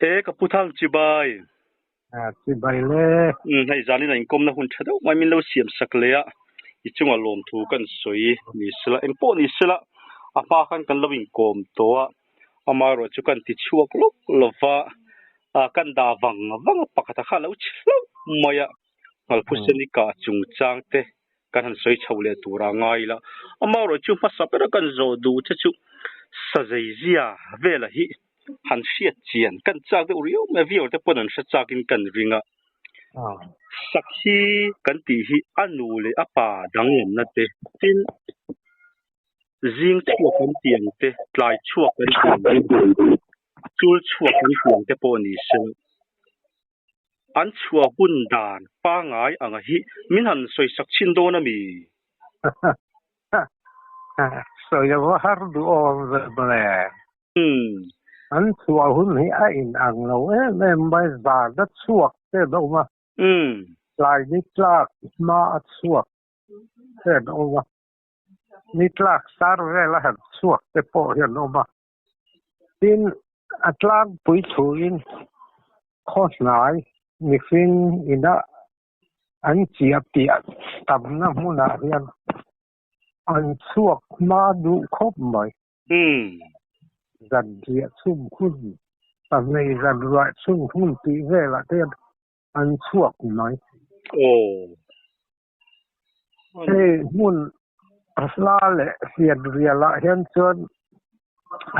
E ka pu Thang chibai. A chibai le. Um hei zanin a inkawmna hun tha deuh mai min lo siam sak leh a, i chunga lawmthu kan sawi ni sela engpawh ni sela a hma khan kan lo inkawm tawh a, amaherawh chu kan ti chhuak lawk lova kan dah vang vang a pakhat a kha a lo chhe hlauh mai a, Nghalphusen i kah chungchang te kan han sawi chho leh tur a ngai ila, amaherawh chu hmasa bera kan zawh duh che chu sazeizia vela hi han hriat chian kan chak deuh riau mai a, viewer te pawn an hre chakin kan ring a, sakhi kan tih hi a nu leh a pa danglamna te tin zing chhuak kan tih ang te, tlai chhuak kan tih ang te, chul chhuak kan tih ang te pawh ni se. An chhuah hun dan pangai anga hi min han sawisak chhin dawn a mi? Sawi a va har duh awm ve mawle. An chhuah hun hi a in ang lo em em mai, zan a chhuak te an awm a, tlai ni tlak hma a chhuak te an awm a, ni tlak sar vel a han chhuak te pawh hi an awm a. Tin, a tlangpui thuin khaw hnai mihring ina an chiah piah tamna hmunah hian an chhuak hma duh khawp mai. Zan riah chhum hun, pahnih zan ruah chhum hun tih velah te hian an chhuak mai. Hei hmun hla leh hlian rialah hian chuan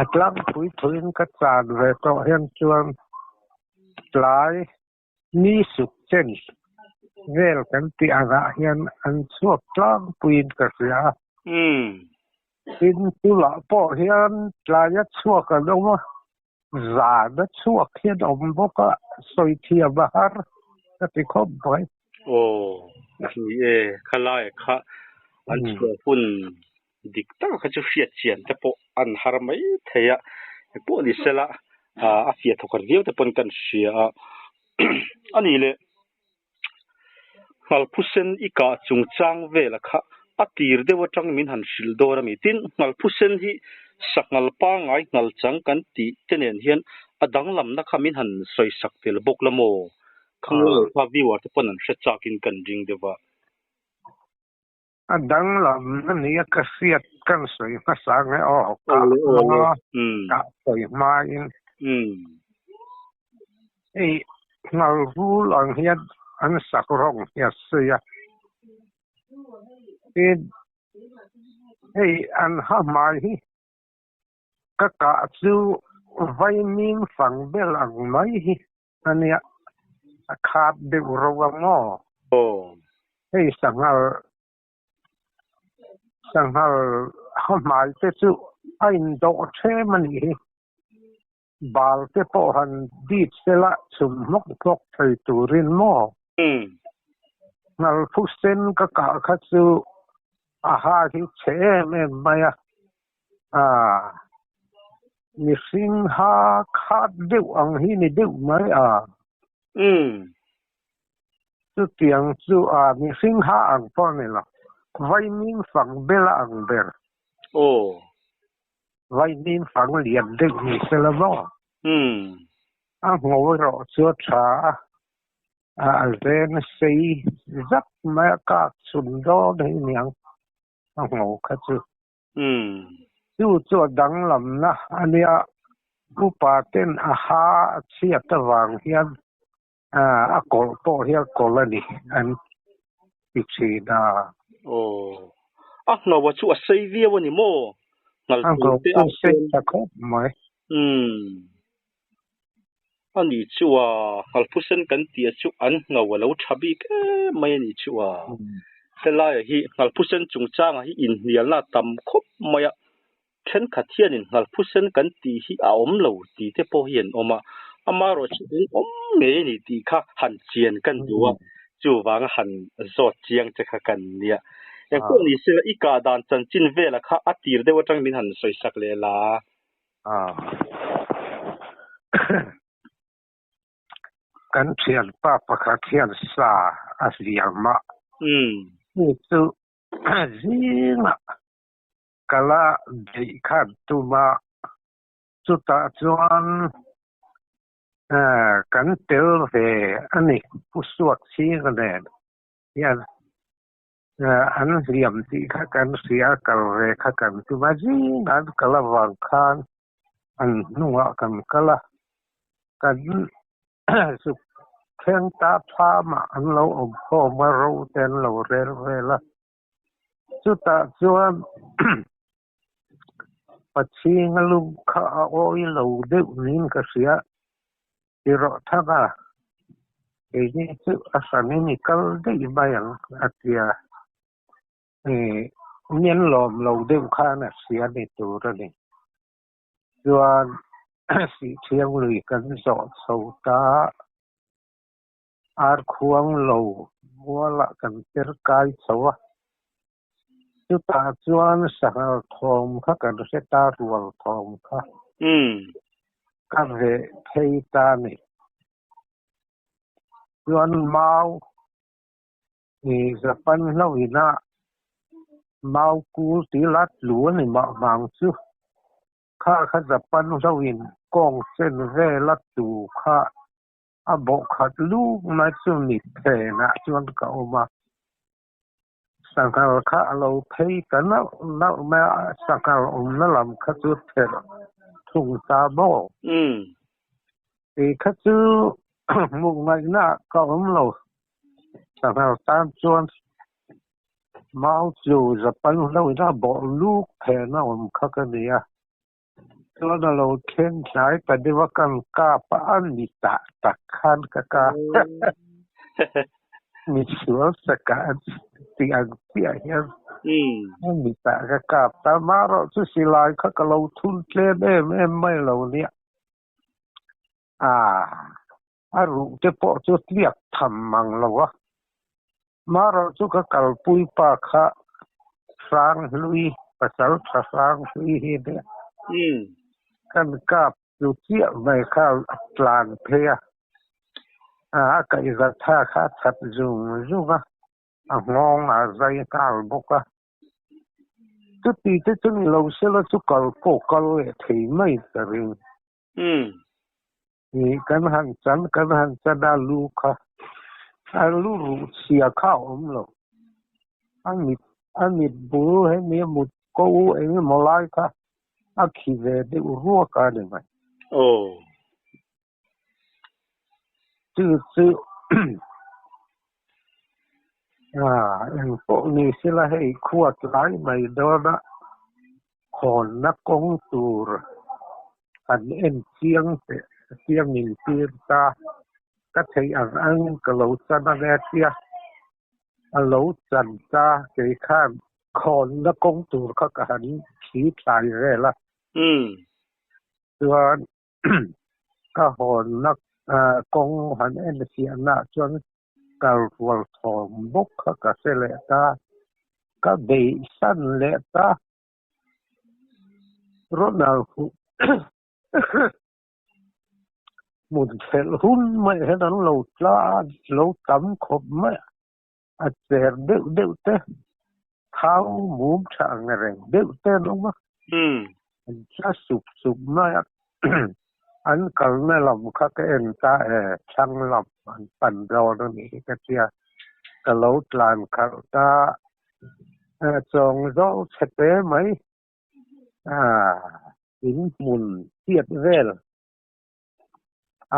a tlangpui thuin ka chan ve tawh hian chuan tlai ni suk chen vel kan tih angah hian an chhuak tlangpuiin ka hria a. Tin, chulah pawh hian tlaia chhuak an awm a, Zan a chhuak hian awm bawk a, sawi thiam a har ka ti khawp mai. Aw, ni e, khalai kha an chhuah hun dik tak kha chu hriat chian te pawh an har mai thei a, engpawh ni sela a fiah thawkhat viau te pawn kan hria a, a ni le. Nghalphusen i kah chungchang vela kha a tir deuh atang min han hrilh dawn a mi. Tin, Nghalphusen hi sanghal pangngai nghalchang kan tih te nen hian a danglamna kha min han sawisak tel bawk la maw? Khanglo kha viewer te pawn an hre chakin kan ring deuh a. A danglamna nia ka hriat kan sawi hmasa nge aw, kah hma, kah sawi hmain. Hei nghal rul ang hian an sak rawng hi a sawi a. Tin, hei an ha hmai hi ka kah chu vaimim fang bel ang mai hi A nia, a khat deuh ro ang maw? Aw. Hei sanghal, sanghal ha hmai te chu a indawh ṭhem a nih hi. Bal te pawh han dit sela chhum hmawk hmawk thei turin maw? Nghal phusen ka kah kha chu a ha hi chhe em em mai a. A, mihring ha khat deuh ang hi ni deuh mai a. Chutiang chu a mihring ha ang pawh a ni lo. Vaimim fang bela ang ber. Aw. Vaimim fang lian deuh ni se la maw? A ngawi rawh chu a tha a, a zen sei zak mai a kak chhun dawn hi niang a ngaw kha chu. Chu chu a danglamna a nia, upa ten a ha a chhiat avang hian a kawlh pawh hi a kawlh a ni an ti thin a. Aw, a ngho chu a sei viau a ni maw? A ngho chu a sei ta khawp mai. A ni chu a, Nghalphusen kan tih chu an ngho a lo tha bik em mai a ni chu a. Helaia hi Nghalphusen chungchanga hi inhnialna a tam khawp mai a, thenkhat hianin Nghalphusen kan tih hi a awm lo tih te pawh hi an awm a, amaherawh chu an awm ngei a ni tih kha han chian kan duh a, chuvanga han zawt chiang che kha kan nia. Engpawh ni sela i kah dan chanchin vela kha a tir deuh atang min han sawisak leh la. Kan thianpa pakhat hian sa a hliam a, chu chu zingah kala beih khan tuma Chutah chuan kan tel ve a ni, Pu Suakchhinga nen hian an hliam tih kha kan hria a, kal ve kha kan tum a, zingah an kal avang khan an hnungah kan kal a, kan zuk thleng ta thlamah an lo awm khawm a, ro te an lo rel vel a, chutah chuan Pachhinga lung kha a awi lo deuh niin ka hria, ti rawh thang a, keini chu a hranin i kal daih mai ang a ti a, mian lawm lo deuh khan a hria ni tur a ni. Chuan Sihthiang lui kan zawh chho ta, ar khuang lo mualah kan per kai chho a. Chutah chuan sanghal thawm kha kan hre ta rual thawm kha ka veh phei ta a ni. Chuan mau i Japan hlo inah mau kul tih la tlu a ni mah vang chu kha kha Japan hlo in kawng chen vela tlu kha a bawhkhat luk mai chu mitphenah chuan ka awm a. Sanghal kha a lo phei ta nauh nauh mai a, sanghal awmna lam kha chu therh thung ta maw? Kei kha chu hmuh ngaihna ah ka awm lo. Sanghal tan chuan mau chu Japan hlo in a bawh luk phehna awm kha ka ni a. Chuan a lo thleng hnai ta deuh a, kan kap a, a ni tah tak khan ka kap. Mi sual sakah an tih ang chiah hian a ni tah ka kap ta. Amaherawhchu silai kha ka lo thun tlem em em mai lo nia. A ruh te pawh chu tliak tham mang lo a. Amaherawhchu ka kalpui pa kha Hranghlui, pasal tha Hranghlui hi nia. Kan kap chu chiah mai kha a tlan phei a, a kaihzat tha kha a chat zung zung a, a nghawng a zai nghal bawk a. Chuti te chu ni lo sela chu kal pawh kal leh thei mai ka ring. Ni kan han chan kan han chan a lu kha a lu ruh chhia kha a awm lo. A mit a mit bul hemi a mut ko eng emaw lai kha a khi ve deuh ruak a ni mai. Aw. Chu chu eng pawh ni sela hei khuat lai mai dawn a khawnna kawng tur an en chiang teh chiang in tir ta ka theih ang ang ka lo chan ang e tia a lo chan ta kei khan khawnna kawng tur kha ka han thli thlai vel a chuan Ka hawnna kawng han en fiahnaah chuan kal rual thawm bawk kha ka hre leh ta, ka beihsan leh ta. Ronald huh hmun thelh hun mai hian an lo tla a, lo tam khawp mai a, a cher deuh deuh te, thau mum tha ang reng deuh te an awm a, an tla sup sup mai a, an kalna lam kha ka en ta e, thlang lam an pan dawn a nih hi ka tia, ka lo tlan khalh ta, chawng zawng chhe te mai, in hmun chiat vel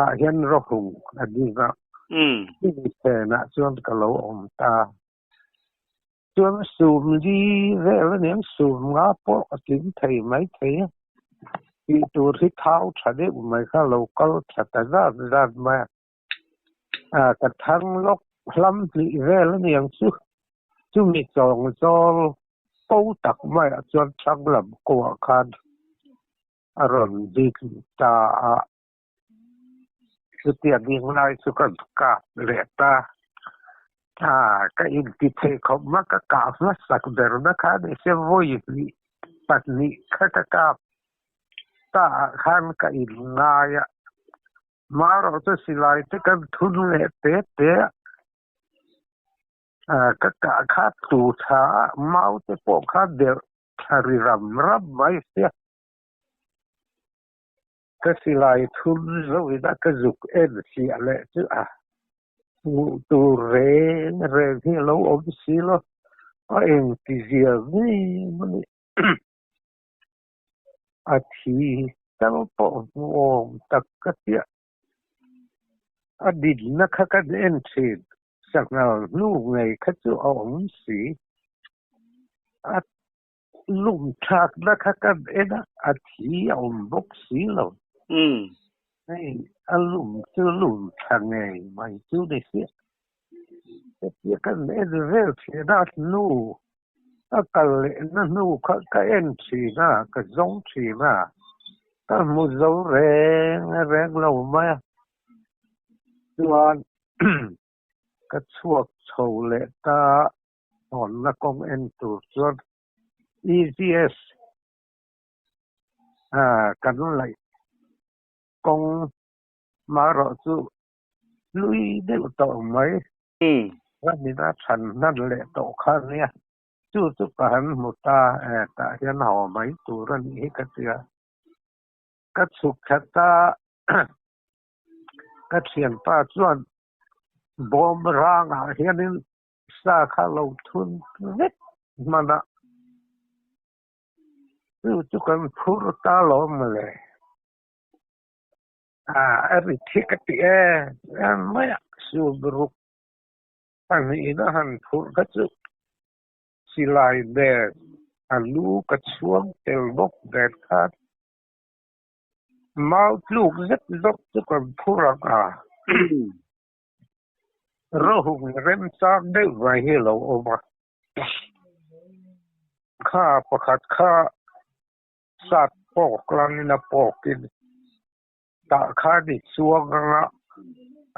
ah hian rawhung a ding a, chumi phenah chuan ka lo awm ta. Chuan sum li vel a nia, sum nga pawh a tling thei mai thei a, tih tur hi thau tha deuh mai kha lo kal tha ta zat zat mai a, ah ka thang lawk hlam hnih vel a niang chu, chumi chawng zawl ko tak maiah chuan thlang lam kawngah khan a rawn ding ta a, chutia ding lai chu ka kap leh ta a, ka inti thei khawp mai ka kah hmasak ber na kha ni se vawi hnih pahnih kha ka kap ta ah khan ka in ngai a, marawh chu silai te kan thun leh te te a. Ka kah kha tu tha a, mau te pawh kha delh thla ri ram ram mai sia. Ka silai thum zo ina ka zuk en fiah leh chu a hmuh tur reng reng hi a lo awm si lo. A engti zia ngei mawni a thi tal pawh hmuhawm tak ka tia. A dinna kha kan en thin. Sanghal hnu ngei kha chu a awm si. A lum thlakna kha kan en a, a thi a awm bawk si lo. Hei a lum chu lum thla ngei mai chu ni sia. Hetia kan en vel thin a, hnu a kal lehna hnu kha ka en thin a, ka zawng thin a, ka hmu zo reng reng lo mai a. Chuan ka chhuak chho leh ta hawnna kawng en tur chuan EGS kan laih kawng marawh chu hlui deuh tawh mai. Ramina chhan hnan leh tawh kha nia. Chu chu ka han hmu ta e, tah hian haw mai tur a nih hi ka tia. Ka chhuk that a, ka thianpa chuan bawm rangah hianin sa kha lo thun vek hman a, chu chu kan phur ta lawm le. A ri thi ka ti e, mai a subruk pahnihin a han phurh kha chu silai nen a lu ka chhuang tel bawk nen khan mau tluk zet zawk chu kan phur ang a. Rawhung remchang deuh mai hi a lo awm a, kha pakhat kha sat pawk langin a pawkin tah khan i chuang ang a,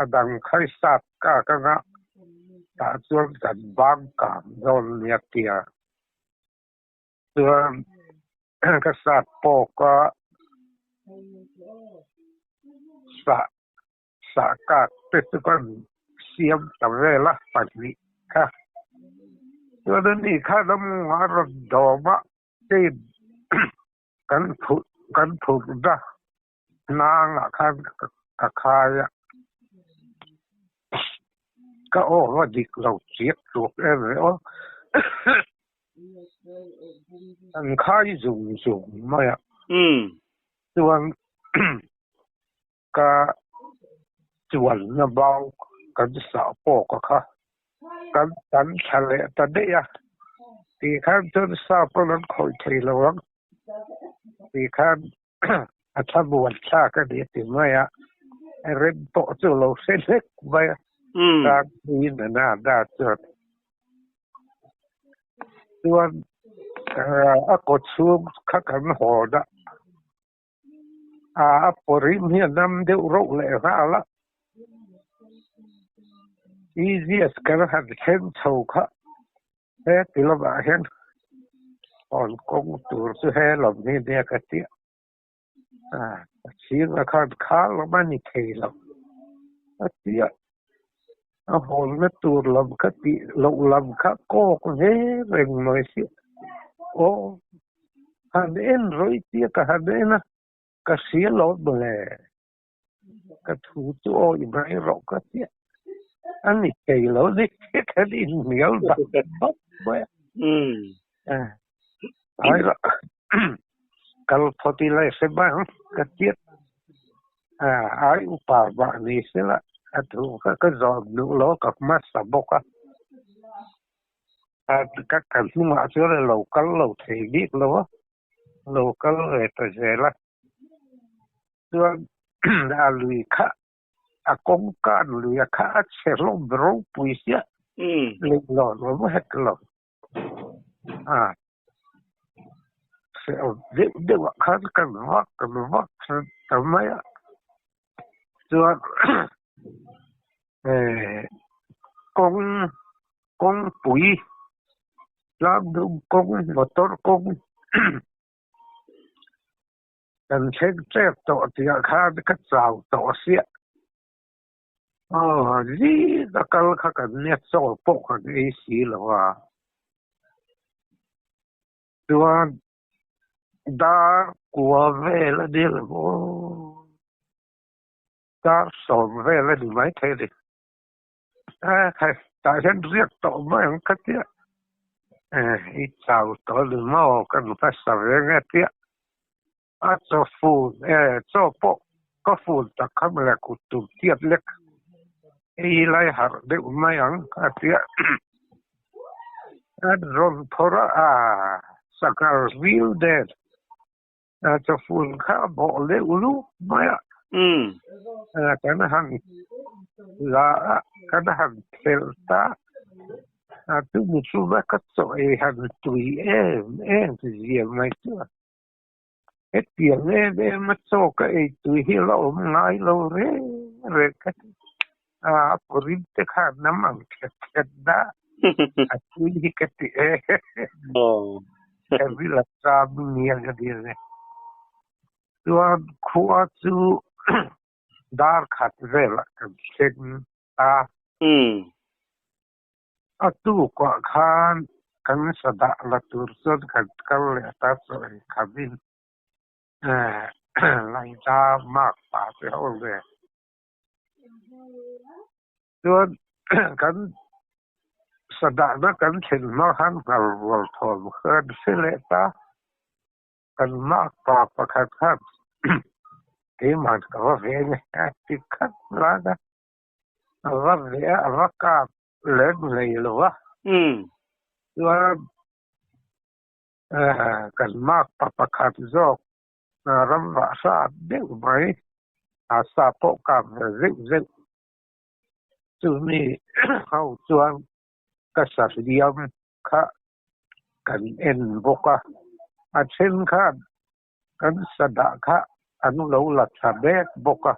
a dang kha i sat kak ang a, tah chuan kan bang kang dawn nia tia. Chuan ka sat pawk a, sah sah kak te chu kan siam ta vel a pahnih kha. Chuan ani khan a mawngah a rawn dawm a, State kan phurh kan phurh na hnangah khan ka khai a, ka aw va dik lo chiak tluk em ve aw. An khai zung zung mai a, chuan ka chuanna bau kan sah pawk a kha kan tan thla leh ta daih a tih khan chuan sa pawn an khawih thei lo ang tih khan a thlamuan thlak a ni a ti mai a rem pawh chu lo hre hlek mai a tlangpuiin a na na chuan chuan a kaw chhung kha kan hawn a. A pawrim hi a nam deuh rauh leh nghal a, easiest kan han thleng chho kha he ti lamah hian hawn kawng tur chu he lam hi nia ka ti a, a chhing a khan kha lam a ni thei lo a ti a, a hawnna tur lam kha tih loh lam kha kawk ve reng mai si aw. Han en rawih tia ka han en a, ka hria lo mawle. Ka thu chu aw i mai rawh ka tia. A ni thei lo ni kan inhnial bak bak mai a. Ai rawh kal phawt ila i hre mai ang ka tia. Ai upa mah ni sela a thu kha ka zawm duh lo ka hmasa bawk a. Ka ka hnungah chuan a lo kal lo thei bik lo a, lo kal ve ta zel a. Chuan a lui kha a kawngkan lui a kha a chhe hlawm ropui sia, leihlawn awm hek lo. A hrehawm deuh deuh ah khan kan vak kan vak ta mai a. Chuan kawng kawngpui tlangdung kawng motor kawng kan thleng tep tawh tih ah khan ka chau tawh sia aw zing a kal kha kan nia chaw pawh kan ei si lo a chuan dar kua vel a ni lo maw. Dar sawm vel a ni maithei a ni. Khai, tah hian riak tawh mai ang ka tia. I chau tawh a ni maw kan hmasa ve nge tia. A chaw fun e, chaw pawh ka fun tak kha mawle kut tum tiat lek. Ei lai harh deuh mai ang a tia. A rawn phawrh a, a sanghal vil nen a chaw fun kha a bawh deuh lup mai a. Kan han la a, kan han phelh ta. A chumi chuma ka chaw ei han tui em em zia mai chu a. Hetiang em em a chaw ka ei tui hi la awm ngai lo reng reng ka ti. A pawrim te khan nam ang khet khet dah a tui hi ka ti e. Ka ril a cham nia ka ti a ni. Chuan khua chu dar khat velah kan thleng a. A tukah khan kan sa dah la tur chuan kan kal leh ta chaw ei khamin Laida mark pa te ho ve. Chuan kan sa dahna kan thlen hma khan nghal rual thawm khan hre leh ta. Kan mark pa pakhat khan keimah ka va ve nge a ti khat ran a. A va ve a, a va kap lem hlei lo a. Chuan kan mark pa pakhat zawk ram vah hrat deuh mai, a sa pawh kap ve zeuh zeuh. Chumi ho chuan ka sa hliam kha kan en bawk a, a then khan kan sa dah kha an lo la tha mek bawk a.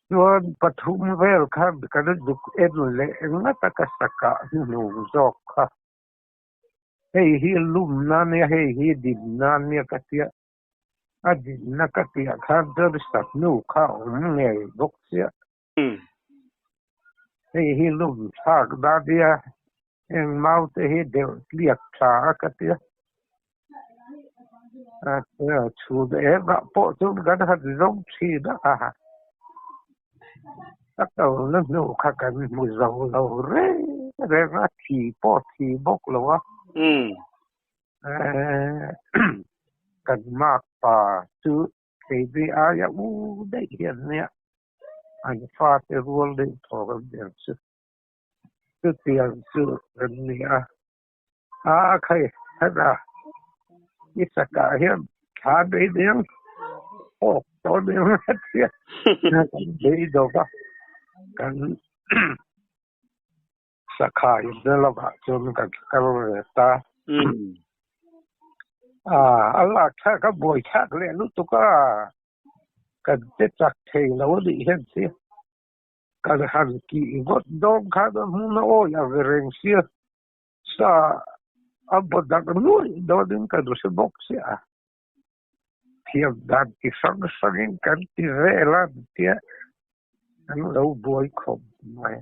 Chuan pathum vel khan kan zuk en leh ngat a ka sa kah hnuhnung zawk kha. Hei hi lumna nia, hei hi dinna nia ka tia. A dinna ka tiah khan chuan sa hnu kha a awm ngei bawk sia. Hei hi lum thlak na nia, heng mau te hi deuh tliak tha a ka tia. Chhun engah pawh chuan kan han zawng thin a, a kalna hnu kha kan hmu zo lo reng reng a, thi pawh thi bawk lo a. Kan makpa chu Keini aia u daih hian nia an fate rual deuh thaw kan ber chu. Chutiang chu kan ni a. A khai heta i chakah hian thla nei deng awk tawh deng a tia kan beidawk a, kan Sakhai na lamah chuan kan kal ve ta. A lak thlak a buai thlak leh lutuk a, kan che chak thei lo a nih hian si. Kan han kih ngawt dawn khan a hmun a awi ang reng sia, sa a baw dak nuaih dawnin kan hre bawk sia. Thiam dan ti hrang hrangin kan ti vel a tia an lo buai khawp mai.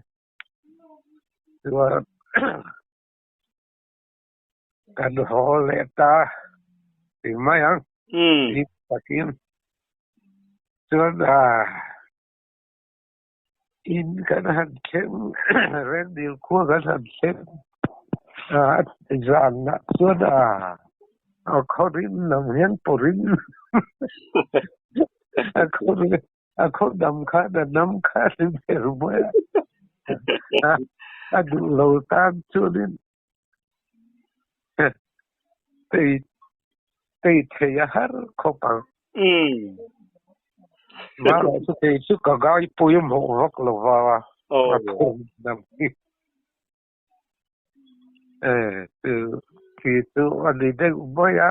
Chuan kan haw leh ta ti mai ang tih takin chuan in kan han thleng Rendil khua kan han thleng zanah chuan a khawrin lam hian pawrin a khawrin A khaw dam khan a nam kha a ni ber mai a, a duh lo tan chuanin tei tei thei a har khawp ang. Mahla chu kei chu ka ngaipui hmuh vak lo va a khaw dam hi. Khi chu a ni deuh mai a,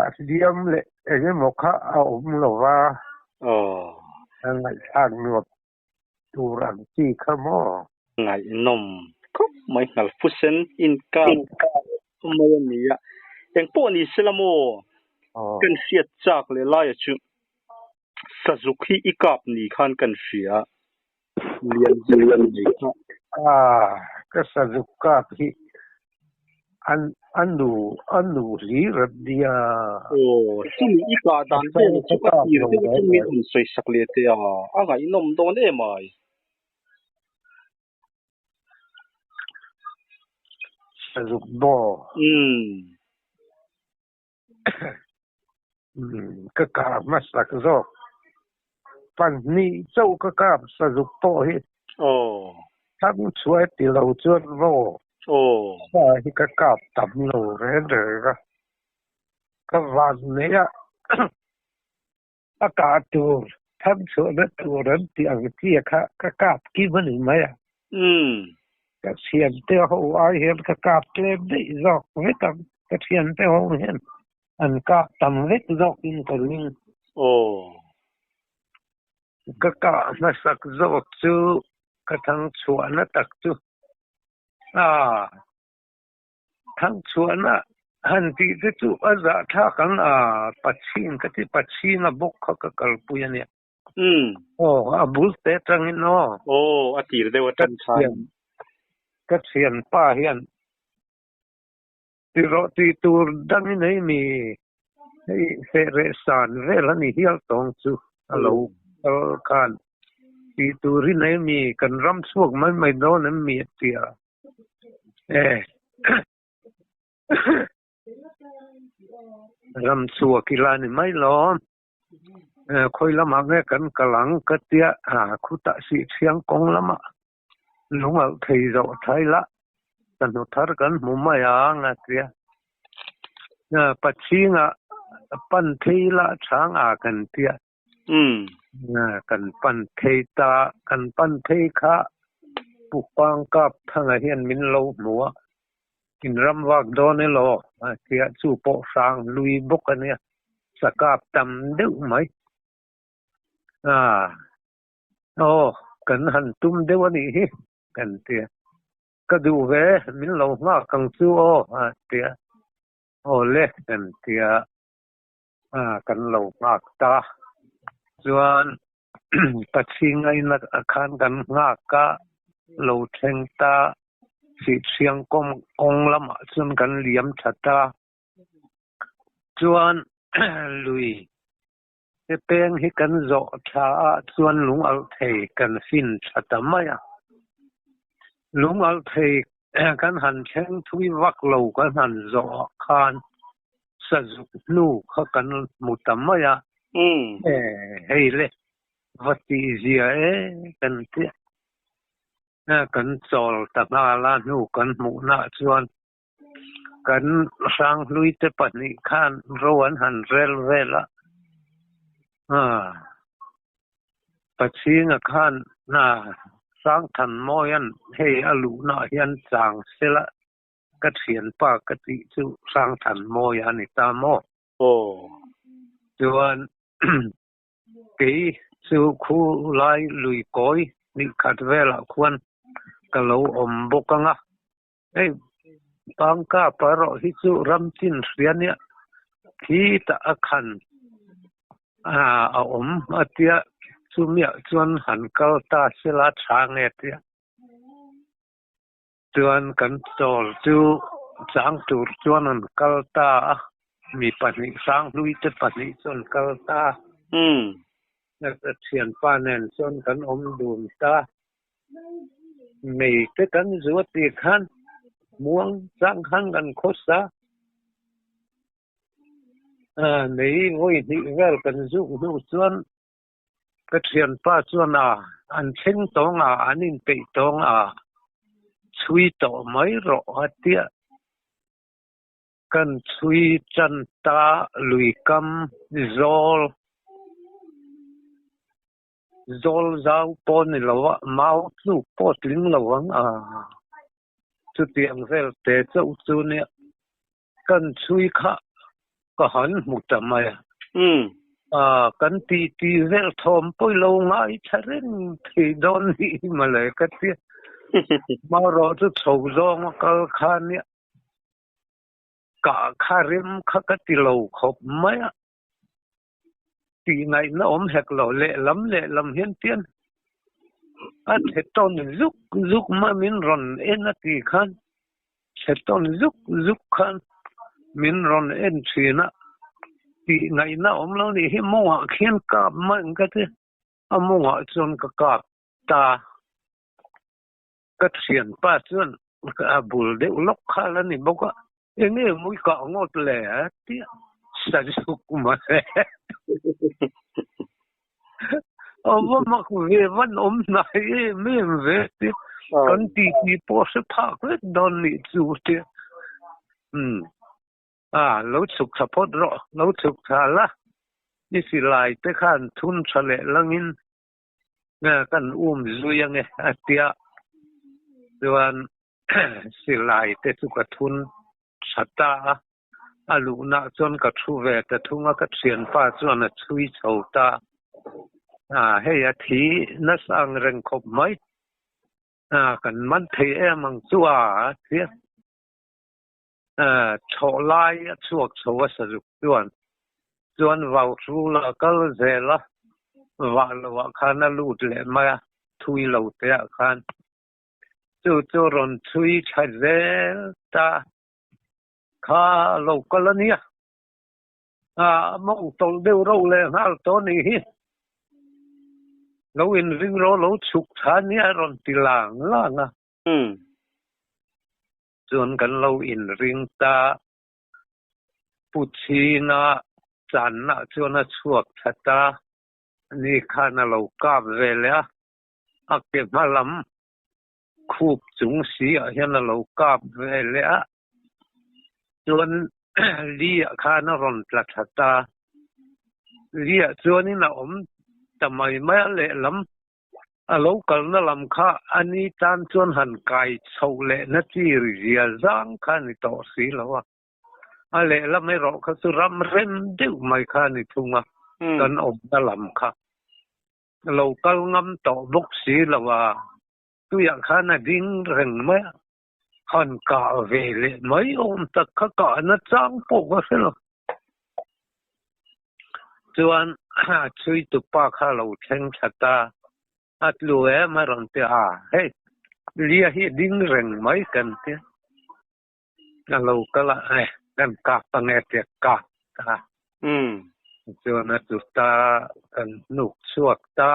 a hliam leh eng emaw kha a awm lo va, a ngaihthlak nuam tur ang chi kha maw? Ngaihnawm khawp mai nghal fusen inkar mai a ni a, engpawh ni sela maw kan hriat chak leh laia chu Sazuk hi i kap ni khan kan hria, lian zet a nei kha. Ah, ka sazuk kap hi An a nu a nu hlir a nia. Aw, chumi i kah dan vel chu ka tir deuh atangin rawn sawi sak leh teh a, a ngaihnawm dawn em ai. Sazuk maw? Umm. Ka kap hmasak zawk. Pahnih chauh ka kap sazuk pawh hi. Aw. Thang chhuai ti lo chuan maw? Aw. Sa hi ka kap tam lo reng reng a. Ka van nei a. A kah tur, thang chhuahna tur an tih ang chi kha ka kap kim a ni mai a. Umm. Ka thiante ho ai hian ka kap tlem daih zawk vek ang. Ka thiante ho hian an kap tam vek zawkin ka ring. Aw. Ka kah hmasak zawk chu ka thang chhuahna tak chu a. Thang chhuahna han tih te chu a zahthlak ang a, Pachhin ka ti, Pachhinga bawk kha ka kalpui a nia. Umm. Aw, a bul te atangin aw. Aw, a tir deuh atang khan. Ka thianpa hian tirawh tih tur dangin hei mi hei feh reh san vel a ni hial tawng chu a lo kal khan tih turin hei mi kan ram chhuak mai mai dawn em mi a ti a. Ram chhuak ila ni mai lo. Khawi lamah nge kan kal ang ka tia khutah Sihchhiang kawng lamah lung alh thei zawh thai la ka hnu thar kan hmu mai ang a tia. Pachhingah pan thei la chhang a kan tia. Kan pan thei ta, kan pan thei kha Pukpang kap thangah hian min lo hmu a, in ram vak dawn elaw a tia chu pawh hrang lui bawk a nia, sakap tam deuh mai. Aw, kan han tum deuh a nih hi kan tia. Ka duh ve, min lo nghak ang chu aw a tia. Aw le kan tia. Kan lo nghak ta. Chuan Pachhingaina khan kan nghak a, lo thleng ta. Sihchhiang kawng lamah chuan kan liam tha ta. Chuan lui he peng hi kan zawh tha a, chuan lung alh thei kan fin tha ta mai a. Lung alh thei Kan han thleng thui vak lo kan han zawh ah khan sazuk hnu kha kan hmu ta mai a, hei le va tih zia e kan ti a, kan chawl ta nghal a hnu kan hmuhna ah chuan kan hranghlui te pahnih khan ro an han rel vel a, Pachhinga khan Hrangthanmawia'n hei a luhnaah hian chang sela ka thianpa ka tih chu Hrangthanmawia a ni ta maw? Aw. Chuan kei chu khu lai lui kawi hnih khat velah khuan ka lo awm bawk ang a, hei Pangka erawh hi chu ram chin hria nia khi tah a khan a awm a tia chumiah chuan han kal ta sela tha nge tia chuan kan chawl chu chang tur chuan an kal ta a mi pahnih hranghlui te pahnih chu an kal ta a thianpa nen chuan kan awm dun ta. Mei te kan zuat tih khan muang chang khan kan khawsa a, mei vawi hnih vel kan zuk hnu chuan ka thianpa chuan a an thleng tawng a, an inpeih tawng a, chhui tawh mai rawh a tia. Kan chhui chan ta lui kam zawl. Zawl zau pawh ni lo a, mau tluk pawh tling lo ang a, chutiang vel te chauh chu nia kan chhui kha ka han hmu ta mai a. Kan ti ti vel thawm pawh i lo ngaithla reng thei dawn nih hi mawle ka tia. Marawh chu chho zawng a kal kha nia kah kha rem kha ka ti lo khawp mai a. Tih ngaihna awm hek lo, lehlam lehlam hian tian a the tawn zuk zuk mai min rawn en a ti khan che tawn zuk zuk khan min rawn en thin a, tih ngaihna awm lo nih hi mawngah khian kap mai ang ka ti, a mawngah chuan ka kap ta. Ka thianpa chuan a bul deuh lawk kha la ni bawk a, eng nge mawi kah ngawt le a ti a, sa zuk mai. A va mak ve van awm hnai em em ve ti kan ti ti pawh hre phak vek dawn nih chu ti. Umm a lo chhuk tha phawt rawh, lo chhuk tha la, i silai te khan thun tha leh langin kan um zui ange a tia chuan silai te chu ka thun tha ta a, a luhna chuan ka thu ve ta thung a, ka thianpa chuan a chhui chho ta a, hei a thi nasa ang reng khawp mai a, kan man thei em ang chu a a ti a, chhawh lai a chhuak chho a sazuk chuan chuan vau thu la kal zel a, vah lohah khan a lut leh mai a, thui lo te ah khan chu chu rawn chhui tha zel ta. Kha lo kal a nia. A mawng tawlh deuh reuh leh nghal tawh a nih hi. Lo inring rawh lo chhuk tha nia a rawn ti lang lang a. Chuan kan lo inring ta. Pu Chhina channa chuan a chhuak tha ta. Ni khan a lo kap ve leh a. A ke hma lam khup chung si ah hian a lo kap ve leh a, chuan li ah khan a rawn tla thla ta. Li ah chuanin a awm ta mai mai a, lehlam a lo kalna lam kha a ni tan chuan han kai chhoh leh na chi ri zia zang kha a ni tawh si lo a. A lehlam erawh kha chu ram rem deuh mai kha a ni thung a, kan awmna lam kha. Lo kal ngam tawh bawk si lo a, tuiah khan a ding reng mai a, han kah ve leh mai awm tak kha kahna chang pawh ka hre lo. Chuan chhuitupa kha lo thleng thla ta, a tlu em a rawn ti a, hei lia hi a ding reng mai kan ti a, a lo kal a, eh kan kap ange tia kap ta. Chuan a tlu ta, kan hnuk chhuak ta.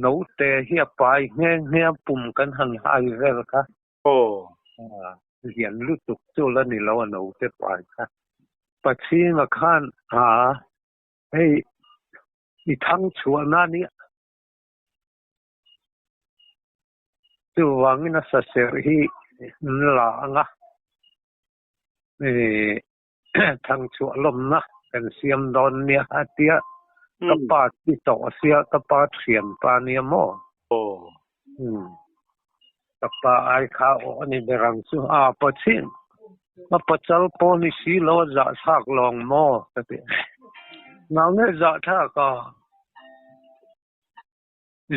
Naute hi a pai nghe nghe a, pum kan han hai vel kha. Lian lutuk chu la ni lo a naute pai kha. Pachhinga khan a hei i thang chhuahna a nia. Chuvangin a saserh hi an la ang a, thang chhuah lawmna kan siam dawn nia a tia, ka pa chi tawh sia, ka pa thian pa nia maw? Ka pa ai kha aw a ni ber ang chu, a pa chin, a pachal pawh ni si lo a zahthlak lawng maw ka ti. Ngau nge zahthlak a?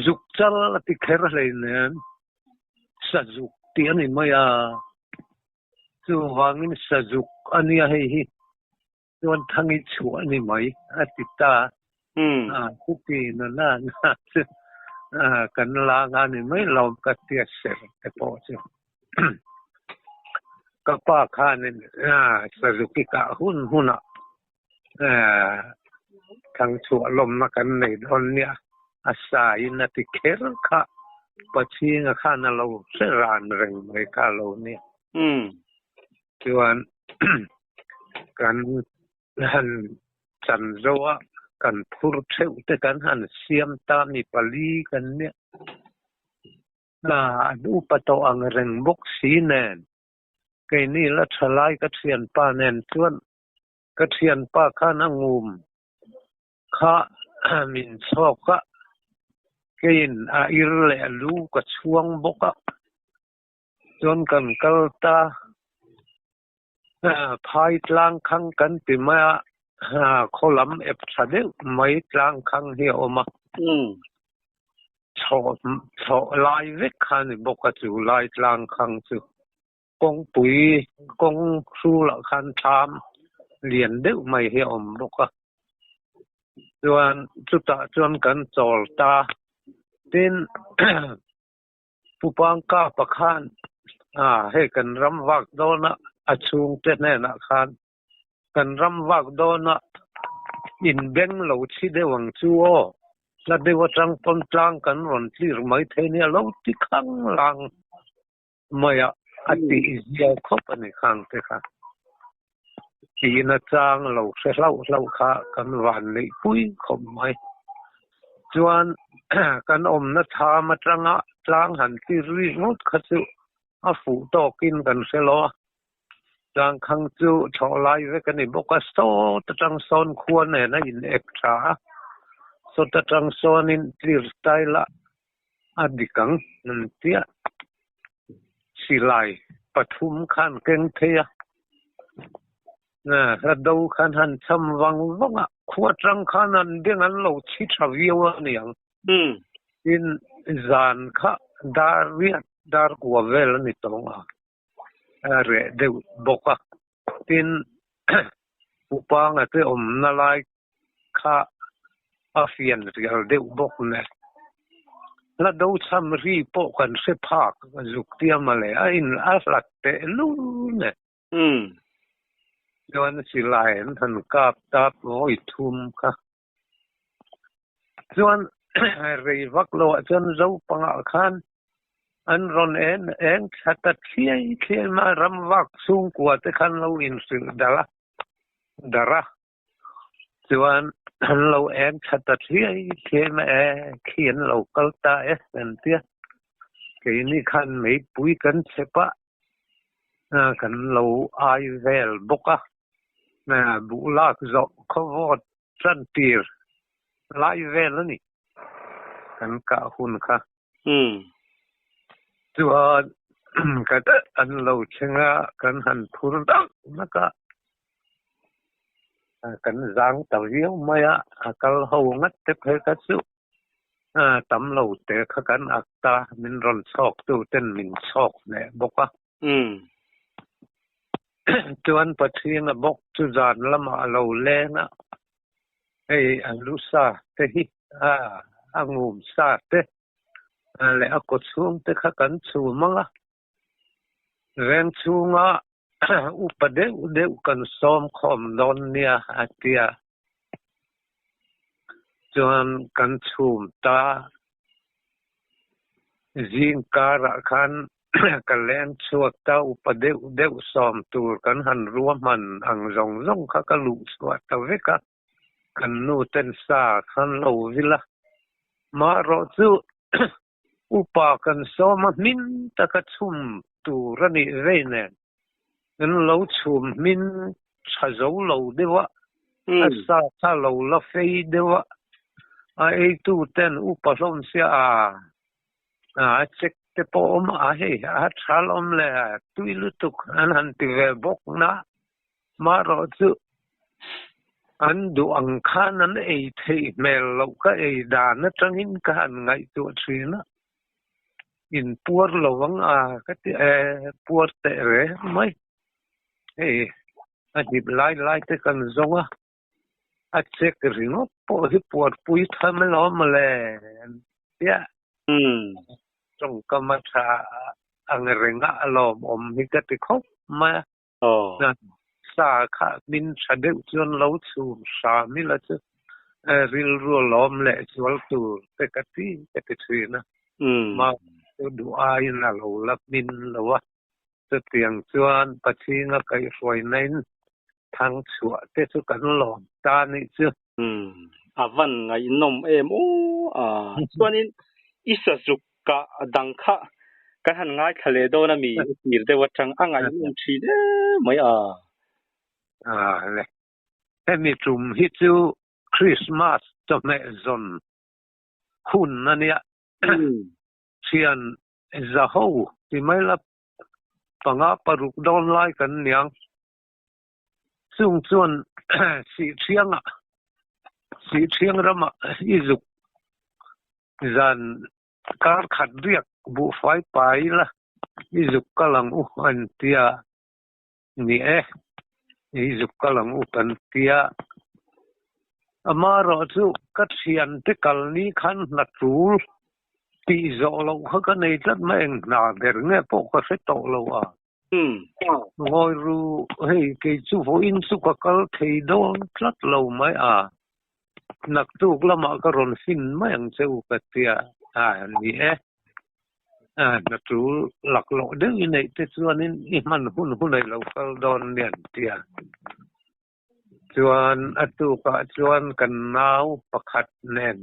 Zuk chal a ti kher hleinem, sazuk tih a ni mai a, chuvangin sazuk a nia hei hi chuan thangi chhuah a ni mai a ti ta. A chuti na na na chu kan la nga ni mai lo ka tia ser te pawh chu. Ka pa khanin sazuk i kah hun hunah Thangchhuah lawmna kan nei dawn nia, a saiin a ti kher kha Pachhinga khan a lo hre ran reng mai kha a lo nia. Chuan kan han chan zo a, kan phur theuh te kan han siam ta mi pali kan nia. An upa tawh ang reng bawk si nen, keini la tha lai ka thianpa nen chuan Ka thianpa khan a ngum kha min chhawk a, keiin a ir leh a lu ka chhuang bawk a, chuan kan kal ta. Phai tlang khang kan ti mai a, khaw lam ep tha deuh mai tlang khang hi a awm a. Chhawh lai vek kha a ni bawk a chu lai tlang khang chu. Kawngpui kawng hrulah khan thlam lian deuh mai hi a awm bawk a, chuan chutah chuan kan chawl ta. Tin, Pu Pangkapa khan hei kan ram vak dawna a chhungte hnenah khan kan ram vak dawna in beng lo chhi deuh ang chu aw, hla deuh atang pawn tlang kan rawn tlir mai thei nia lo ti khang lang mai a, a tih ziau khawp a ni khang te kha. Tihna chang lo hre hlauh hlauh kha kan van neih pui khawp mai. Chuan kan awmna tham atanga tlang han tlir ri ngawt kha chu a fuh tawkin kan hre lo a. Tlang khang chu thlawh lai vek a ni bawk a, sawt atang sawn khua nen a in ep tha a, sawt atang sawnin tlir style a a dik ang an tia. Silai pathum khan keng thei a, hla do khan han cham vang vang a, khua tang khan an beng an lo chhi tha viau a niang. Tin, zan kha dar riat dar kua vel a ni tawng a. a reh deuh bawk a, tin Upanga te awmna lai kha a fian rial deuh bawk nen. Hla do chham ri pawh kan hre phak zuk tia mawle a in a hlat teh lul nen. Chuan silai an han kap tap vawi thum kha. Chuan rei vak lo ah chuan Zopangah khan an rawn en eng thla ta thliai thliai mai a, ram vak chhungkua te khan lo inhrilh darh a, darh a. Chuan an lo eng thla ta thliai thliai mai e, khi an lo kal ta e an tia. Keini khan meipui kan chep a, kan lo ai vel bawk a, buh lak zawh khawvawt Tan tir lai vel a ni kan kah hun kha. Chuan kan an lo thleng a, kan han phur deuh nak a, kan zang ta viau mai a, a kal ho ngat te phei kha chu tam lo te kha kan ak ta, min rawn chhawk tu ten min chhawk hneh bawk a. Chuan Pathian a bawk chu zan lamah a lo leng a, hei a lu sa te hi a ngum sa te leh a kaw chhung te kha kan chhum ang a, veng chhunga upa deuh deuh kan sawm khawm dawn nia a ti a. Chuan kan chhum ta zing karah khan ka leng chhuak ta upa deuh deuh sawm tur kan han ruahman ang zawng zawng kha ka luh chhuah ta vek a, kan nu ten sa khan lo vil a. Marawh chu upa kan sawm a hmin taka chhum tur a nih vei nen kan lo chhum hmin tha zo lo deuh a, a sa kha lo la fei deuh a, a eitu ten upa hlawm sia a a check te pawh awm a hei a tha lawm le tui lutuk an han ti ve bawk na marawh chu an duh ang khan an ei theih hmel loh ka ei dan atangin ka han ngaihtuah thin a in puar lo ang a ka ti e puar teh reng mai hei a hnip lai lai te kan zawng a. A check ringawt pawh hi puarpui tham alawm mawle tia tawngkam a tha ang renga alawmawm hi ka ti khawp mai a. Sa kha min tha deuh chuan lo chhum hram ila chu rilru alawm leh zual tur te ka ti ka ti thin a. Mahse duh aiin a lo la hmin lo a. Chutiang chuan Pathian a kaihhruaina in thang chhuah te chu kan lawm ta nih chu. Umm a van ngaihnawm em aw a. Chuanin i sazuk kah dang kha kan han ngaithla leh dawn a mi i tir deuh atang a ngaihnawm thin em mai a. A le. Hemi tum hi chu Christmas chawhmeh zawn hun a nia. Thian Zaho ti mai la panga paruk dawn lai kan niang. Chung chuan Sihthianga, Sihthiang ramah i zuk zan kar khat riak buhfai pai ila i zuk kal ang u an tia. Ni e, i zuk kal ang u kan tia. Amaherawhchu ka thiante kalni khan hna tul. Tih zawh loh kha ka nei tlat mai, eng hna ber nge pawh ka hre tawh lo a. Ngawi ru, hei kei chu vawiin chu ka kal thei dawn tlat lo mai a, naktuk lamah ka rawn fin mai ang che u ka tia a ni e. Hna tul laklawh deuh i neih te chuanin i hman hun hun ei lo kal dawn nia an tia. Chuan a tukah chuan kan nau pakhat nen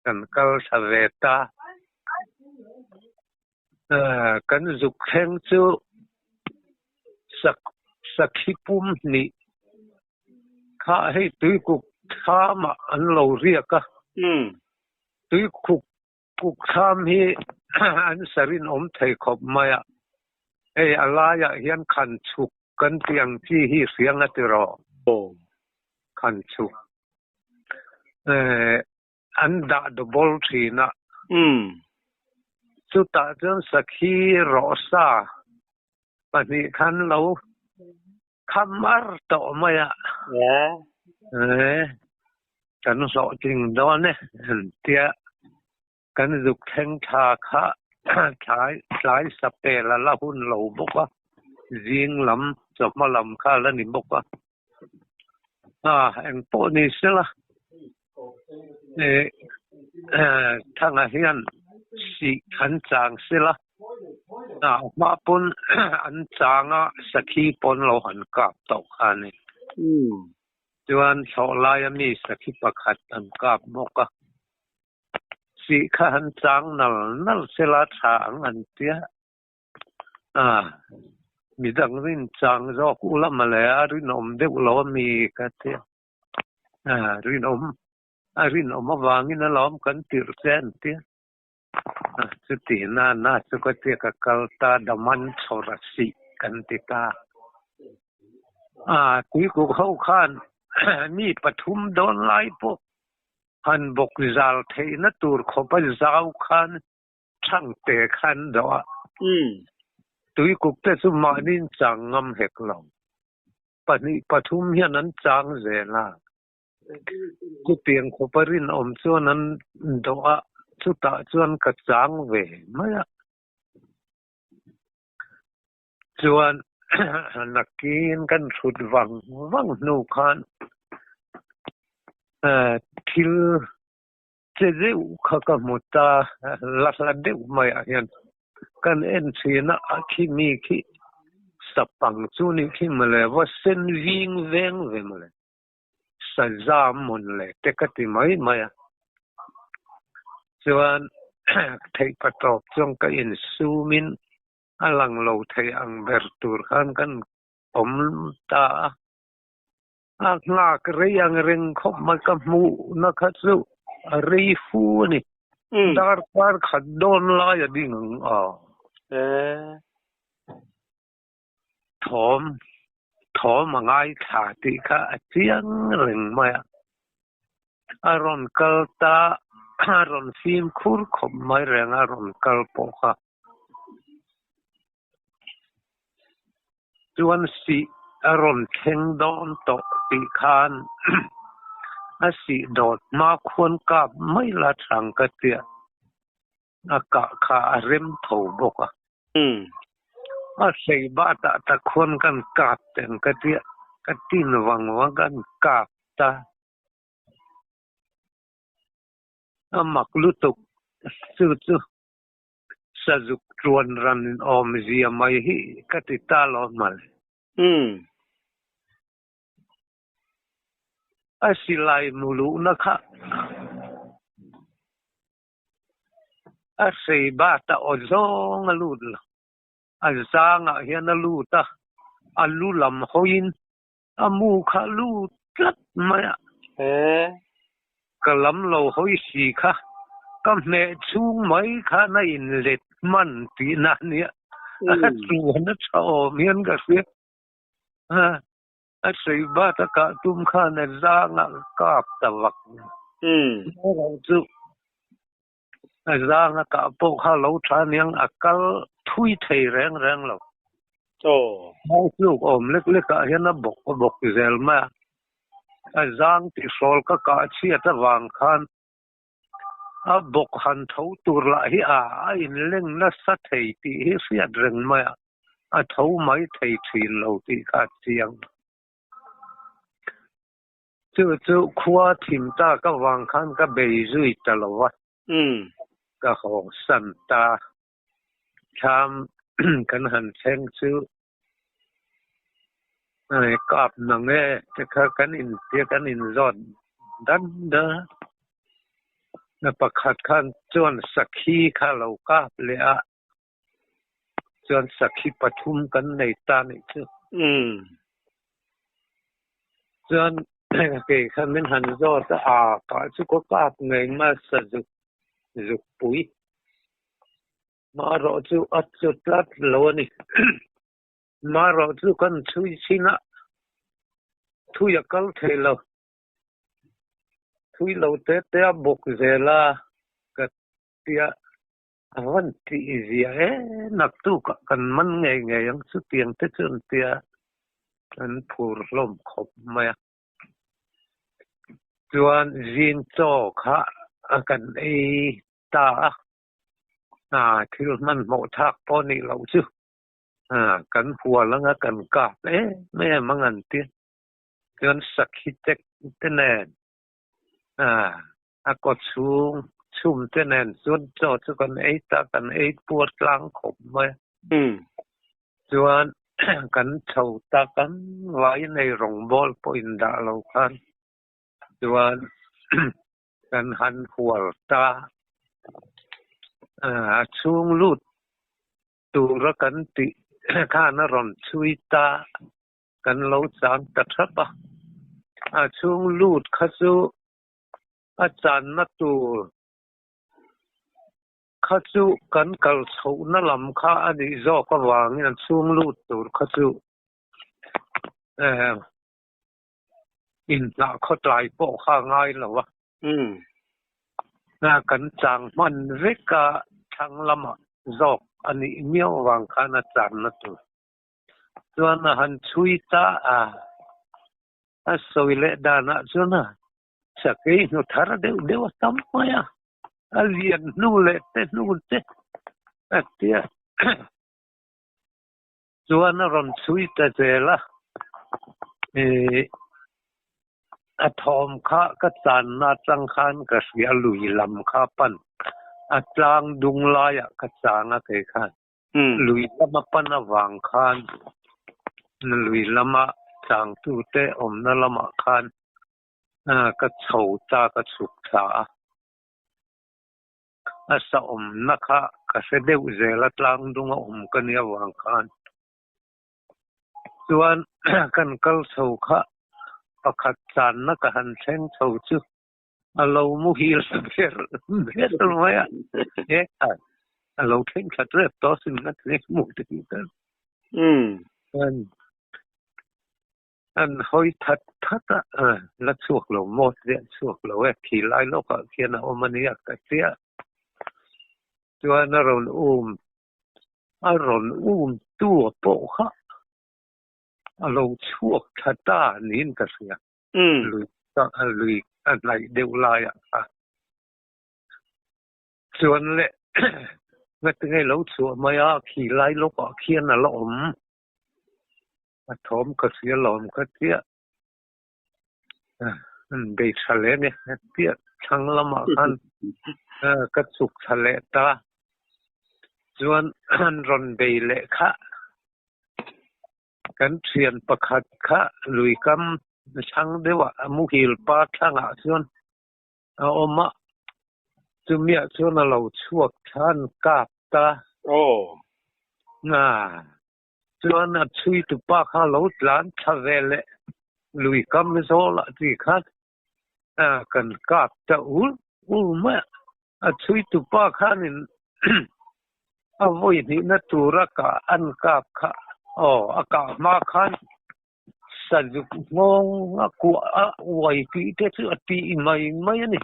kan kal thla ve ta. Kan zuk thleng chu sakhi pum hnih kha hei tuikuk thlamah an lo riak a. Tuikuk Kuk thlam hi an sa rinawm thei khawp mai a, hei a laiah hian khan chhuk kan tih ang chi hi hriang a ti rawh. Khan chhuk an dah double thin a, chutah chuan sakhi rawhsa pahnih khan lo Kham ar tawh mai a. Kan hlawhtling dawn e tia kan zuk thleng thla kha tlai tlai sapel a la hun lo bawk a, zing lam chawhma lam kha a la ni bawk a. Eng pawh ni sela Thanga hian sih an chang sela, a hma pawn an chang a, sakhi pawn lo han kap tawh kha a ni. Chuan thlawh laia mi sakhi pakhat an kap bawk a, sih kha han chang nal nal sela tha ang an tia. Midang rin chang zawk ula mawle a rinawm deuh lo a mi ka tia. Rinawm, a rinawm avangin alawm kan tirh che an tia. Chuti na na chu ka tia ka kal ta Daman chhawr a sih kan ti ta. Tuikuk ho khan mi pathum dawn lai pawh han bawk zal theihna tur khawpa zau khan Thangte khan dawh a. Tuikuk te chu mahniin chang ngam hek lo. Pahnih pathum hian an chang zel a, chutiang khawpa rinawm chuan an dawh a, chutah chuan ka chang ve mai a. Chuan nakin kan thut vang vang hnu khan thil che deuh kha ka hmu ta, la hla deuh maiah hian kan en thin a, a khi mi khi sapang chu nih khi mawle, va sen ving veng ve mawle, saza mawn le te ka ti mai mai a. Chuan theih patawp chuan ka insumin a lang lo thei ang ber tur khan kan awm ta a. A nghak rei ang reng khawp mai ka hmuh na kha chu a rei fu a ni. Darkar khat dawn lai a ding ang a. Thawm thawm a ngaithla tih kha a chiang reng mai a. A rawn kal ta a rawn fimkhur khawp mai reng a rawn kal pawh kha. Chuan sih a rawn thleng dawn tawh tih khan a sih dawt hma khuan kap mai la thang ka tia a kah kha a rem tho bawk a. A hlei batah tak khuan kan kap teng ka tia ka tin vang vang kan kap ta. A mak lutuk chu chu. Sazuk tuan ran in awmzia mai hi ka ti ta lo mal. A silai muluhna kha a hrei bat a aw zawng a lut lo. A zangah hian a lut a, a lu lam hawiin a mu kha lut tlat mai a. Ka lam lo hawi si kha ka hmeh chhung mai khan a inlet hman tihna a nia. A chuan a tha awm hian ka hria. A sawi bat a kah tum khan a zang a kap ta vak. Chu A zang a kah pawh kha lo tha aniang a kal thui thei reng reng lo. Hautluk awm lek lek ah hian a bawk a bawk zel mai a. A zang tihrawl ka kah chhiat avang khan A bawk han tho tur lah hi a a inleng nasa thei tih hi hriat reng mai a, a tho mai thei thin lo tih kha a chiang. Chu chu khua thim tak avang khan ka bei zui ta lo a, ka haw san ta. Thlam kan han thleng chu kap nang e te kha kan in tia kan in zawt dan da na pakhat khan chuan sakhi kha lo kap leh a chuan sakhi pathum kan nei ta nih chu chuan kei khan min han zawt a a kah chu ka kap ngei mai a sazuk zukpui Marawh chu a chu tlat lo a ni. Marawh chu kan chhui chin a, thui a kal thei lo. Thui lo te te a bawk zel a, ka tia a van tih zia e, naktuk ah kan man ngei ngei ang chutiang te chu an tia an phur hlawm khawp mai a. Chuan zing chaw kha kan ei ta a. Thil hmanhmawh thlak pawh nih loh chu kan hual anga kan kap em em ang an ti. Chuan sakhi tek te nen a kaw chhung chhum te nen chuan chaw chu kan ei ta, kan ei puar tlang khawp mai a. Chuan kan chho ta kan vai nei rawngbawl pawh indah lo khan chuan Kan han hual ta. A chhung lut tura kan tih khan a rawn chhui ta. Kan lo chang ta thap a. A chhung lut kha chu a channa tur kha chu kan kal chhohna lam kha a nih zawk avangin a chhung lut tur kha chu Inhnah khawtlai pawh kha a ngai lo a. Kan chang hman vek a, thlang lamah zawk a nih miau avang khan a channa tur chuan a han chhui ta a. A sawi leh danah chuan a sakei hnu thar deuh deuh a tam mai a, a lian hnu leh te hnu te a tia. Chuan a rawn chhui ta zel a, ih a thawm kha ka channa atang khan ka hria lui lam kha pan a tlang dung laiah ka chang a kei khan lui lama pan avang khan lui lama changtute awmna lamah khan ka chho ta ka chhuk thla a. A sa awmna kha ka hre deuh zel a, tlang dung a awm ka nia vang khan. Chuan kan kal chho kha pakhat channa ka han thleng chho chu a lo muhil ber ber mai a, he khan a lo thleng thla tep tawh sin ka ti hmuh te hi ka. An hawi that that a, la chhuak lo maw tia chhuak lo e, khi lai lawkah khian a awm a nia ka tia. Chuan a rawn um, a rawn um tu a pawh kha a lo chhuak tha ta niin ka hria. Lui lui a hnaih deuh laiah kha. Chuan le ngatinge lo chhuah mai a, khi lai lawkah khian a la awm. A thawm ka hria lawm ka tia. An bei tha leh ania ka tia. Thlang lamah khan ka chhuk thla leh ta. Chuan an rawn bei leh kha. Kan thian pakhat kha luikam thlang deuhah a muhil pa thlangah chuan a awm a. Chumiah chuan a lo chhuak thla an kap ta. Chuan a chhuitupa kha lo tlan thla ve leh lui kam zawlah ti khan kan kap ta ul ul mai a. A chhuitupa khanin a vawi hnihna tura kah an kap kha aw a kah hma khan sazuk nghawng a kuah a uai tih te chu a tih mai mai a ni.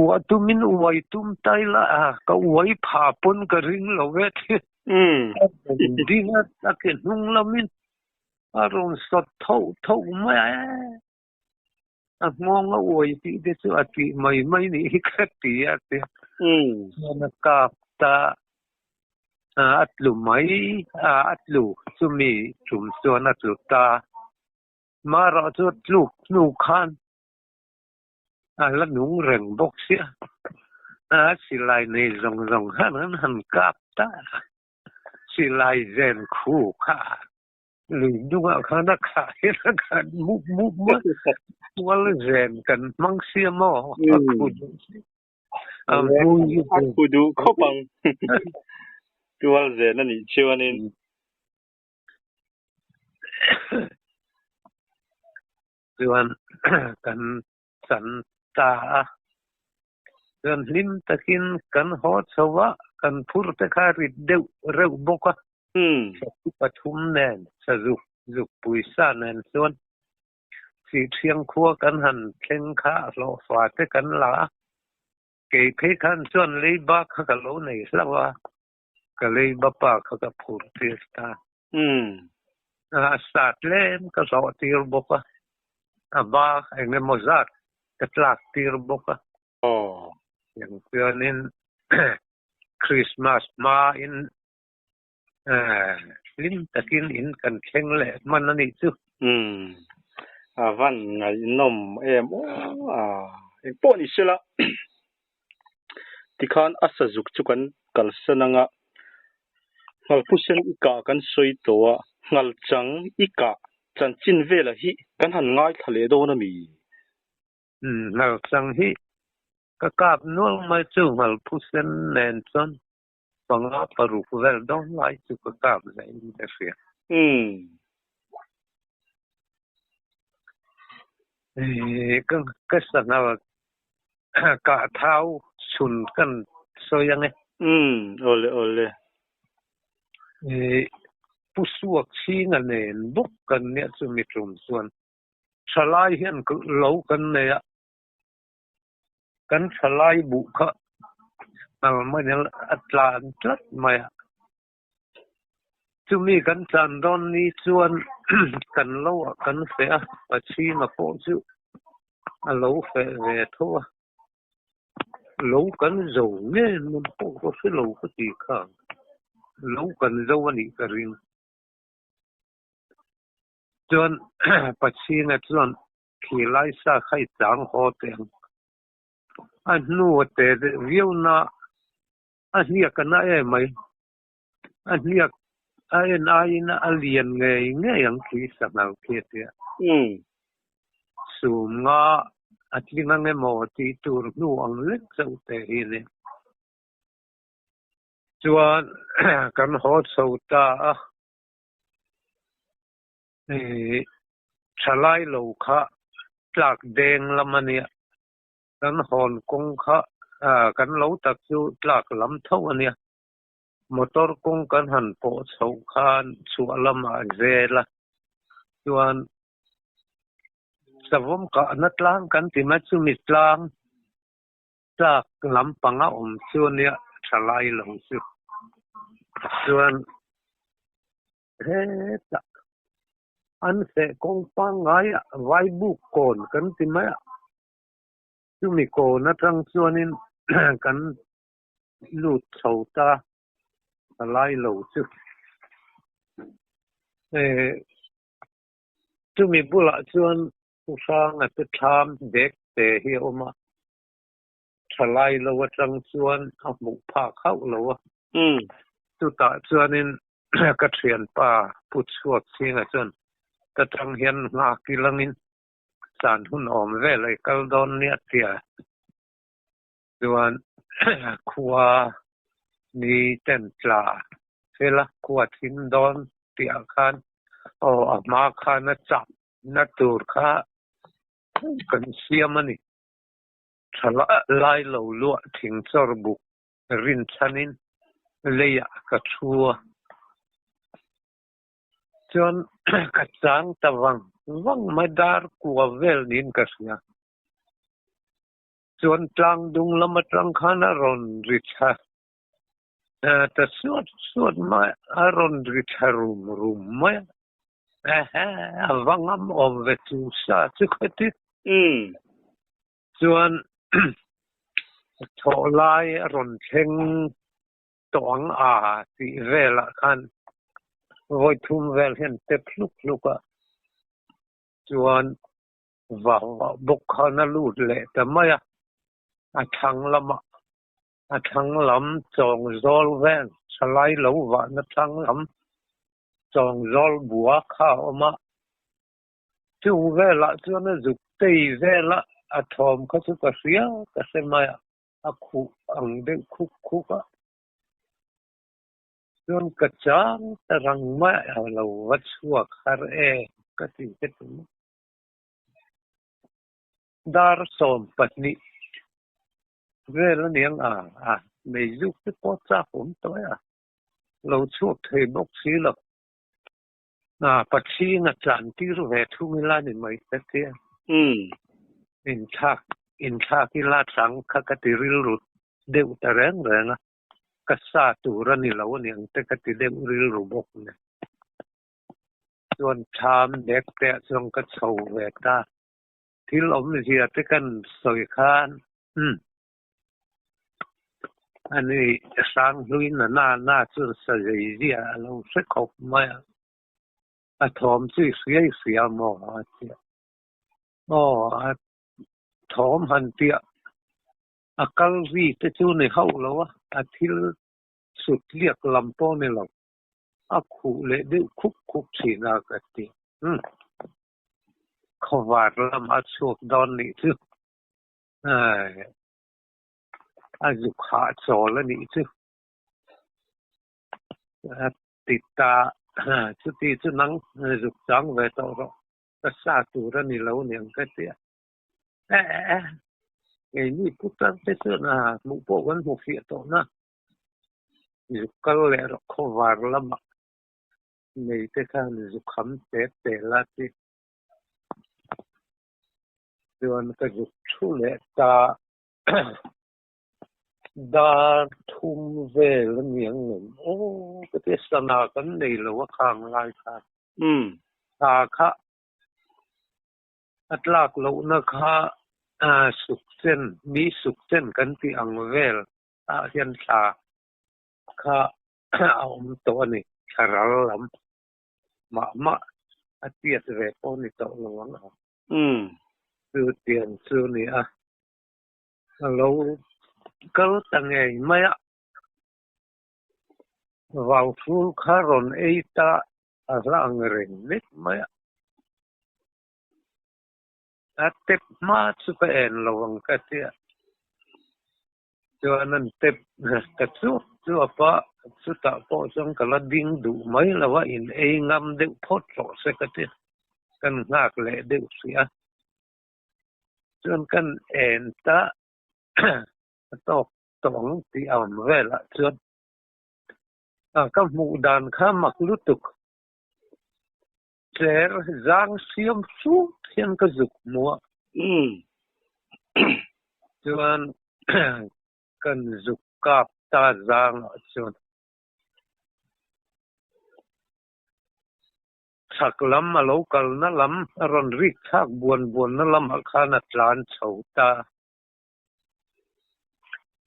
Uah tumin uai tum ta ila a, ka uai pha pawn ka ring lo ve thi. A rawn ding a, a ke hnung lamin a rawn sawt tho tho mai a. A nghawng a uai tih te chu a tih mai mai nih hi ka ti a ti. Chuan a kap ta a tlu mai a, a tlu chumi tum chuan a tlu ta. Marawh chu a tluk hnu khan a la nung reng bawk sia. A silai nei zawng zawng khan an han kap ta. Silai zen khu kha Lui hnungah khan a khah hian a khat mup mup a, tual zen kan hmang sia maw? A khu duh si. A hmui A khu duh khawp ang. Tual zen a nih chuanin. Chuan kan chan ta a. Chuan hlim takin kan haw chho a, kan phur te kha rit deuh reuh bawk a. Sazu pathum nen, sazu zuk puisa nen chuan Sihthiang khua kan han thleng kha a hlawhfa te kan la a. Kei phei khan chuan leiba kha ka lo nei hlauh a, ka leiba pa kha ka phur tir ta. A sa tlem ka hlawh tir bawk a, a ba eng emaw zat ka tlak tir bawk a. Tiang chuanin Krismas hmain hlim takin in kan thleng leh hman a nih chu. A van ngaihnawm em aw a, engpawh ni sela tikhan a sazuk chu kan kalsan anga Nghalpusen i kah kan sawi tawh a, Nghalchang i kah chanchin velah hi kan han ngaithla leh dawn a mi? Nghalchang hi ka kap nual mai chu Nghalpusen nen chuan panga paruk vel dawn lai chu ka kap zaiin ka hria. Ka sanghal Kah thau chhun kan sawi ang e. Umm, awle awle. I pu suak chhinga nen bawk kan nia chu mi tum chuan thalai hian lo kan nei a, kan thalai buh kha ngal mai a tlan tlat mai a. Chumi kan chan dawn ni chuan kan lo ah kan feh a, Pachhinga pawh chu a lo feh ve tho a. Lo kan zo nge nun pawh ka hre lo ka ti kha, lo kan zo a nih ka ring. Chuan Pachhinga chuan khi lai sa kha i chang haw teh ang. A hnu a te viau na A hniak a na em mai. A hniak a en aiin a lian ngei ngei ang khi sanghal khi a tia. Sum nga a tling ang emaw tih tur hnu ang lek chauh te hi a nia. Chuan kan haw chho ta a, thalai lo kha tlak deng lam a nia. Kan hawn kawng kha kan lo tak chu tlak lam tho a nia. Motor kawng kan han pawh chhoh khan chhuah lamah zel a, chuan savawm kahna tlang kan ti mai chu mi tlang tlak lampanga awm chu a nia tha lai lo chu. Chuan hetah an feh kawng pangngai ah vaibuk kawn kan ti mai a. Chumi kawn atang chuanin kan lut chho ta a lai lo chu. Chumi bulah chuan Pu Hranga te thlam bag te hi a awm a, tha lai lo atang chuan a hmuh phak hauh lo a. Chutah chuanin ka thianpa Pu Chhuak Chhinga chuan ka tang hian nghak ilangin Chan hun awm vel ei kal dawn nia tia chuan khua ni ten tla fela khua thim dawn tih ah khan aw a hma khan a chah na tur kha kan siam a ni. Tha lai lo luah thing chawr buk rinchhanin leiah ka thu a. Chuan ka chang ta vang vang mai dar kua vel niin ka hria. Chuan tlang dung lam atang khan a rawn ri thla ta suat suat mai a, a rawn ri thla rum rum mai a. Ehe, a va ngam awm ve chu sa chu khati. Chuan thawh lai a rawn thleng tawh ang a tih velah khan vawi thum vel hian tep hluk hluk a, chuan vau vau bawk khan a lut leh ta mai a, a thlang lamah a thlang lam chawng zawl vel thalai lo vahna thlang lam chawng zawl bua kha a awm a. Chung velah chuan a zuk tei vel a, a thawm kha chu ka hria ka hre mai a, a khuh ang deuh khuk khuk a. Chuan ka chang ta rang mai a lo va chhuak har e ka ti te tum. Dar 12 vel a niang a, a meizuk te pawh chak awm tawh e a, lo chhuak thei bawk si lo. A Pathian a tlan tir ve thung ila ni mai ka tia. Inthlak inthlak ila tlang kha ka ti rilru deuh ta reng reng a, ka sa tur a ni lo aniang te ka ti deuh rilru bawk nen. Chuan tham dek te ah chuan ka chho ve ta. Thil awmzia te kan sawi khan umm Ani Hranghlui na na na chuan sa zei zia a lo hre khawp mai a, a thawm chu i hria i hria maw a ti a. Aw a thawm han piah a kal ri te chu ni hauh lo a, a thil sut liak lam pawh ni lo, a khuh leh deuh khup khup thin a ka ti. Umm khawvar lamah a chhuak dawn nih chu. A zuk hah chawl a nih chu. A ti ta, chuti chu nang zuk chang ve tawh rawh, ka sa tur a ni lo niang ka ti a. E e, keini putar te chuan a hmuh pawh kan hmu fiah tawh na, zuk kal leh rawh khawvar lamah nei te khan zuk ham te te la ti. Chuan ka zuk thu leh ta dar thum vel a ni ang em aw ka tia sana kan nei lo a khang lai khan thla kha a tlak lohna kha suk chen ni suk chen kan tih ang vel ah hian thla kha a awm tawh a ni thla ral lam mah mah a tiat ve pawh ni tawh lo ang a. Chu tiang chu ni a, a lo kal ta ngei mai a. Vau ful kha rawn ei ta a hla ang reng nek mai a. A tep hma chu ka en lo ang ka ti a. Chuan an tep ta chuap chuap a, chutah pawh chuan ka la ding duh mai lo a, in ei ngam deuh phawt rawh se ka ti. Kan nghak leh deuh hrih a. Chuan kan en ta a tawk tawh ang tih a awm velah chuan ka hmuh dan kha mak lutuk. Cher zang siam hrut hian ka zuk hmu a. Chuan kan zuk kap ta zang ah chuan chhak lam a lo kalna lam a rawn rik thlak buan buan na lam ah khan a tlan chho ta.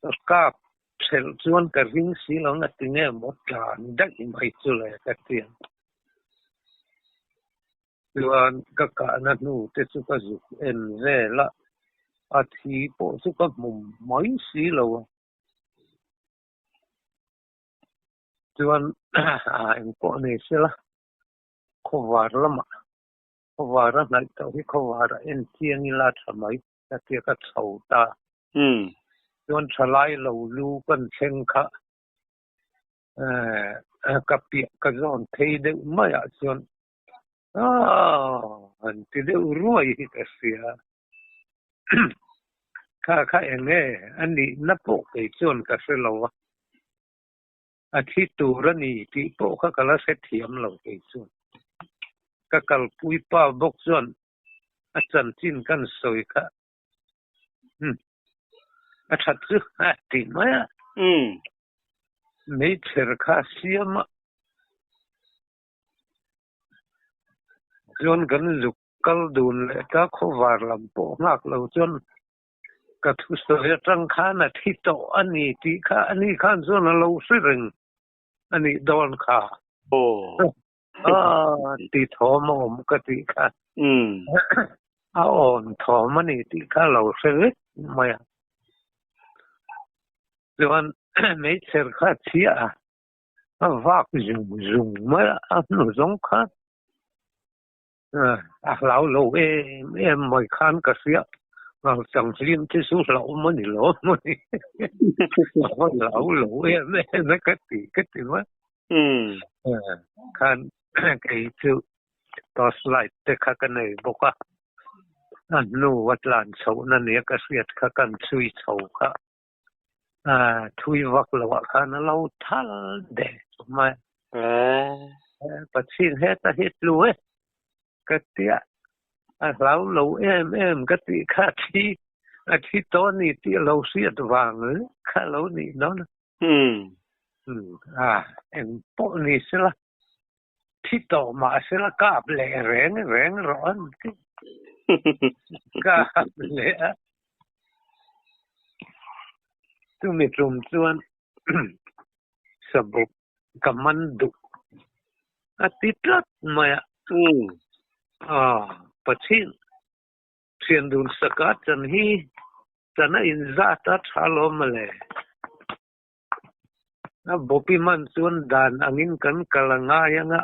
Ka kap thelh chuan ka ring si lo na ti nge maw tlan daih mai chu le ka ti ang. Chuan ka kahna hnu te chu ka zuk en vel a, a thi pawh chu ka hmu mai si lo a. Chuan engpawh ni sela khawvar lamah khawvar a hnaih tawh hi khawvar a en chiang ila tha mai. Ka tia ka chho ta. Chuan thalai lo lu kan thleng kha ka piah ka zawn phei deuh maiah chuan aw han ti deuh ruai hi ka hria. Kha kha eng nge a nihna pawh kei chuan ka hre lo a, a thi tur a ni tih pawh kha ka la hrethiam lo kei chuan. Ka kalpui pa bawk chuan a chanchin kan sawi kha umm a that chu a ti mai a. Meichher kha a siam a, chuan kan zuk Kal dun leh ta khawvar lam pawh nghak lo chuan ka thusawi atang khan a thi tawh a ni tih kha a ni khan chuan a lo hre reng a nih dawn kha. Aw ti thawm a awm ka tih kha. A awn thawm a ni tih kha a lo hre vek mai a. Chuan hmeichher kha a chhia a, a vak zung zung mai a, a hnu zawng khan a hlau lo em em mai khan ka hria. Ngauchang hlim te chu hlauhawm a ni lo mai. A va hlau lo em em e ka ti ka ti mai. Khan kei chu torch light te kha ka nei bawk a, a hnu a tlan chhohna nia ka hriat kha kan chhui chho kha. Thui vak lo ah khan a lo thal deh mai. Pathian heta hi tlu e ka tia a hlau lo em em ka tih kha thi a thi tawh a ni tih a lo hriat vang kha lo nih dawn a. Eng pawh ni sela thi tawh mah sela kap leh reng reng rawh an ti. Kap leh a. Chumi tum chuan sabuk ka man duh a ti tlat mai a. Pathian thian dun saka chan hi chan a inzat a tha lawm mawle. A bawpi man chuan dan angin kan kal a ngai anga,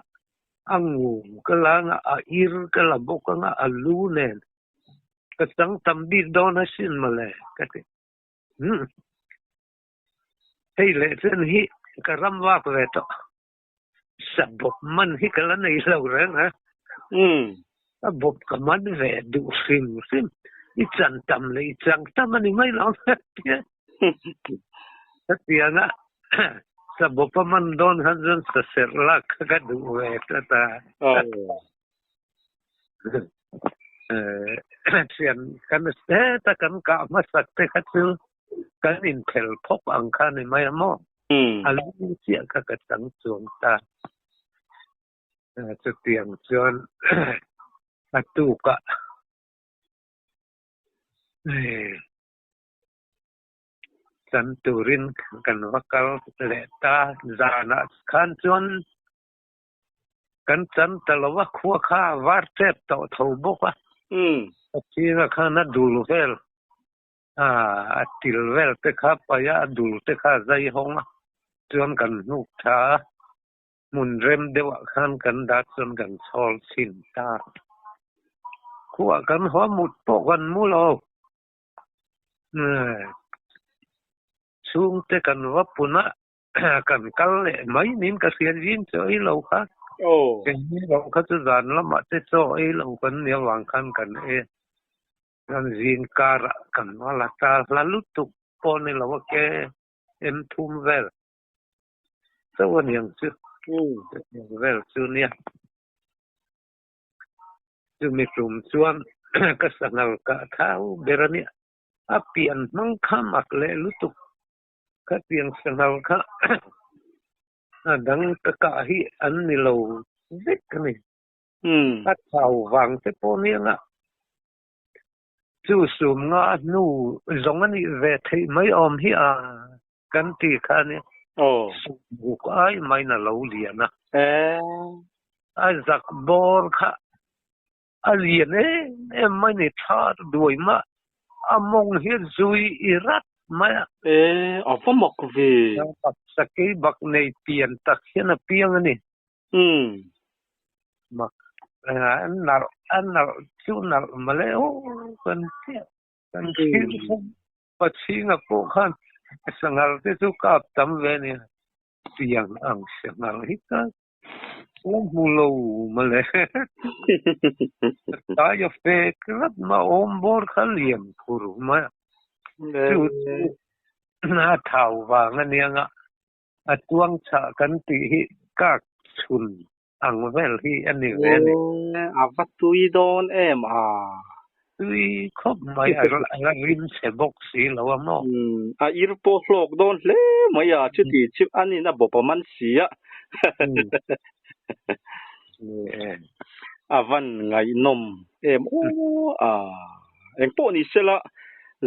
a ngum ka la anga, a ir ka la bawk anga, a lu nen ka chang tam bik dawn asin mawle ka ti. Umm. Hei leh chen hi ka ram vak ve tawh. Sa bawp man hi ka la nei lo reng a. Umm. A bawp ka man ve duh hrim hrim. I chan tam leh i chang tam a ni mai lo tia. Hetianga sa bawp a man dawn khan chuan sa serh lak kha ka duh ve tlat a. Thian kan heta kan kah hmasak te kha chu kan inphel phawk ang kha a ni mai a maw? A lu chiah kha ka chang chuang ta. Chutiang chuan a tukah chan turin kan va kal leh ta. Zanah khan chuan kan chan ta lo a, khua kha a var tep tawh tho bawk a. A chhingah khan a dul vel, a til vel te kha paih a, a dul te kha a zai hawng a, chuan kan hnuk tha a, hmun rem deuhah khan kan dah chuan kan chhawl chhin ta. Khuah kan haw mut pawh kan mu lo. Chhungte kan va pun a, kan kal leh mai niin ka hria zing chaw ei lo kha. Keini lo kha chu zan lamah te chaw ei lo kan nia vang khan kan e. Kan zing karah kan va la ta hla lutuk pawh ni lo a ke em thum vel. Chauh a niang chu. Vel chu nia. Chumi tum chuan ka sanghal kah thau ber a nia. A pian hmang kha mak leh lutuk. Khatiang sanghal kha a dang ka kah hi an ni lo vek a ni. A thau vang te pawh nia nga. Chu sum nga hnu zawng a nih ve theih mai awm hi a kan ti kha a nia. Sum ruk ai maiin a lo lian a. A zak bawr kha a lian em em mai ni tha duai mah a mawng hi zui i rat mai a. E, a va mak ve. Sakei bak nei pian tak hian a piang a ni. Mak an nalh a nalh chu nalh mawle aw kan chiah kan thlir khan Pachhinga pawh khan sanghal te chu kap tam ve a nia. Tiang ang sanghal hi ka la hmu lo mawle. Tlai a fek rat mah awm bawr kha lian phur mai a. Chu chu a thau vang a nia nga. A tuang chhah kan tih hi kak chhun ang vel hi a ni ve a ni. A va tui dawn em a? Tui khawp mai a la rim chhe bawk si lo a maw? A ir pawh hlawk dawn hle mai a, chuti chu a nin a bawp a man si a. Ni e. A van ngaihnawm em aw a. Engpawh ni sela,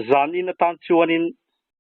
zan in atan chuanin.